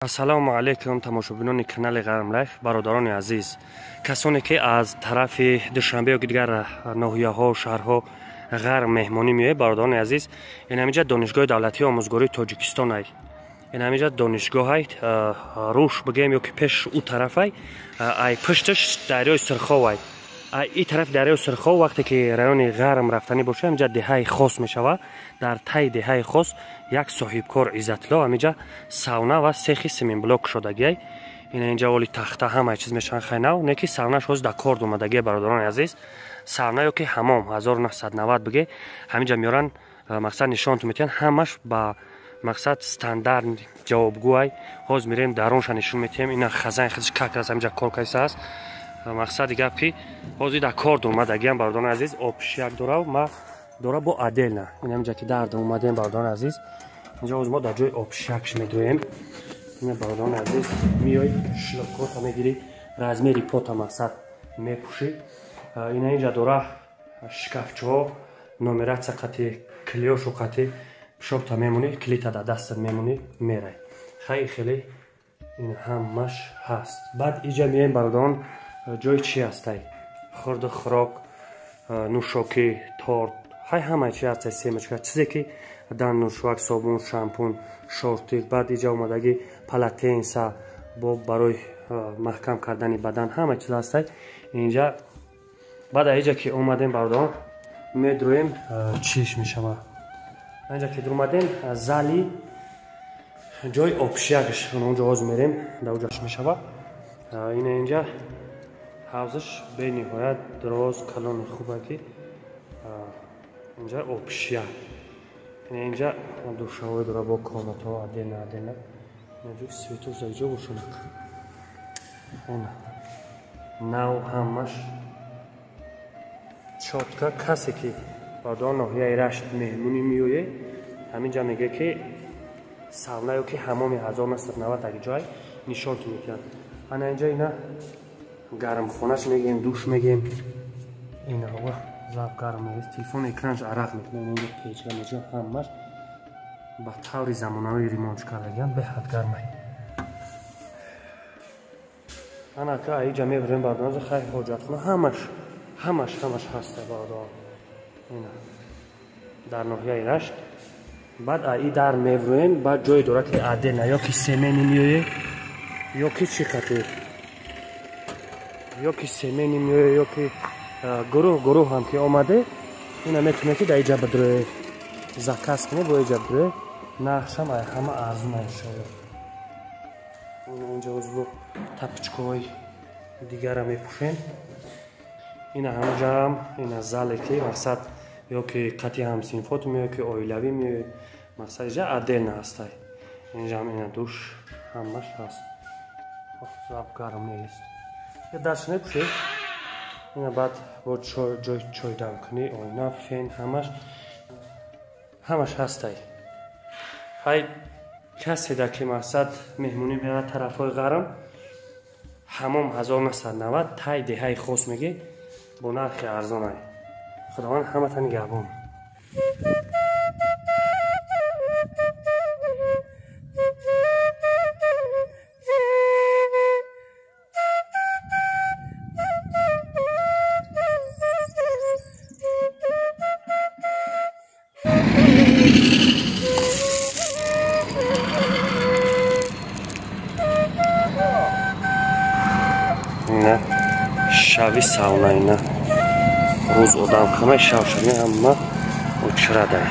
Ассалому алайкум, тамошобинони канали Ғарм Лайф, бародарони азиз, касоне ки аз тарафи Душанбе ё дигар ноҳияҳо, шаҳрҳо Ғарм меҳмонӣ меояд, бародарони азиз, ин ҳаминҷа Донишгоҳи давлатии омӯзгории Тоҷикистон ай. Ин ҳаминҷа донишгоҳ ай, рӯш бигӯем ё ки пеш ӯ тараф ай, ай пушташ дарёи Сирхов ай. Ай тарафи дарёи Сирхов вақте ки райони Ғарм рафтанӣ бошад, ҳаминҷа деҳаи Хос мешавад. Дар таи деҳаи Хос як соҳибкор Иззатло ҳаминҷа сауна ва сехи семенблок шудагиай. Ина инҷа оли тахта ҳамаи чиз мешаванд хайнав, не ки саунаш ҳозир дар кор омадагиай, бародарони азиз. Сауна ё ки ҳамом 1990 биге, ҳаминҷа меоранд, мақсад нишонтон метиҳанд, ҳамаш ба мақсад стандарт ҷавобгӯ ай. Ҳозир мирем дарунша нишон метиҳем. Ина хазани худаш как раз ҳаминҷа кор кардааст. Мақсади гап ки ҳозир дар кор омадагиам, бародарони азиз, обшияк дора ма дора бо отдельно. Ин ҳаминҷа ки дард омадем, бародарони азиз, инҷа ҳозир мо дар ҷои обшиякш медоем. Ина, бародарони азиз, миёй, шлёпкота мегирӣ, размери пота мақсад мепӯшӣ. Ина инҷа дора шкафчаҳо, нумерация қати, клиёшу қати, шопта мемонӣ, клита дар дастат мемонӣ, мерай. Хай, хеле ин ҳамаш ҳаст. Баъд иҷа меоем, бародарон, ҷои чи ҳастай? Хурду хӯрок, нӯшокӣ, торт, ҳай ҳамаи чи ҳастай, семечка, чизе ки дар нӯшвак, собун, шампун, шортик. Баъд иҷа омадагӣ полотенца бо барои маҳкам кардани бадан, ҳама чиз ҳастай инҷа. Баъд иҷа ки омадем, бародарон, медроем, чиш мешава. Инҷа ки дуромадем, зали ҷои обшиякш, онҷо ҳозир мерем, дар оҷаш мешава. Ина инҷа ҳавзаш бениҳоят дароз, калони хуба ки инҷа обшияк. Ина инҷа душавой дора бо комнатаҳо отдельно отдельно. Инҷо светош дар ҷо бошонак. Ина нав, ҳамаш чётко. Касе ки бародарон ноҳияи Рашт меҳмонӣ меояд, ҳаминҷа мегӯяд ки сауна ё ки ҳамоми 1990 ак ҷой нишонтон метиҳанд. Ана инҷа ина гармхонаш мегӯем, душ мегӯем. Ина зав гарм нест, телефон экранш арақ мекунад. Инҷа печка меҷа, ҳамаш ба таври замонавӣ ремонт кардагианд, беҳад гармай. Ана ка аиҷа мебурем, бародарон, хай, ҳоҷатхона, ҳамаш ҳамаш ҳамаш ҳаста, бародарон, ина дар ноҳияи Рашт. Баъд аи дар меврӯем, баъд ҷое дорад ки отдельно ё ки семейный меоед, ё ки чӣ қати, ё ки семейный меоед, ё ки гурӯҳ гурӯҳ ҳам ки омаде, ина метавонед ки дар иҷа бидроед, заказ кунед, бо иҷа бидроед. Нархшам ай ҳама арзон, иншоалло. Инҷа узбу тапочкаҳои дигара мепӯшем. Ина ҳамаҷаам ина зале ки мақсад ё ки қати ҳамсинфот меояд, ки оилавӣ меояд, мақсад иҷа отдельно ҳастай. Инҷаам ина душ, ҳамаш ҳаст. Зав гарм нест, я даст мепӯшед. Ина баъд бо ҷои чойдамкунӣ, оина, фен, ҳамаш ҳамаш ҳастай. Ҳай, касе да ки мақсад меҳмонӣ мерад тарафҳои Ғарм, ҳамом 1990 тай деҳаи Хос мегӣ, бо нархи арзонай. Худованд ҳамата нигаҳбон. Ина шави сауна, ина рӯз одам кама, шав шави ҳама учрадай.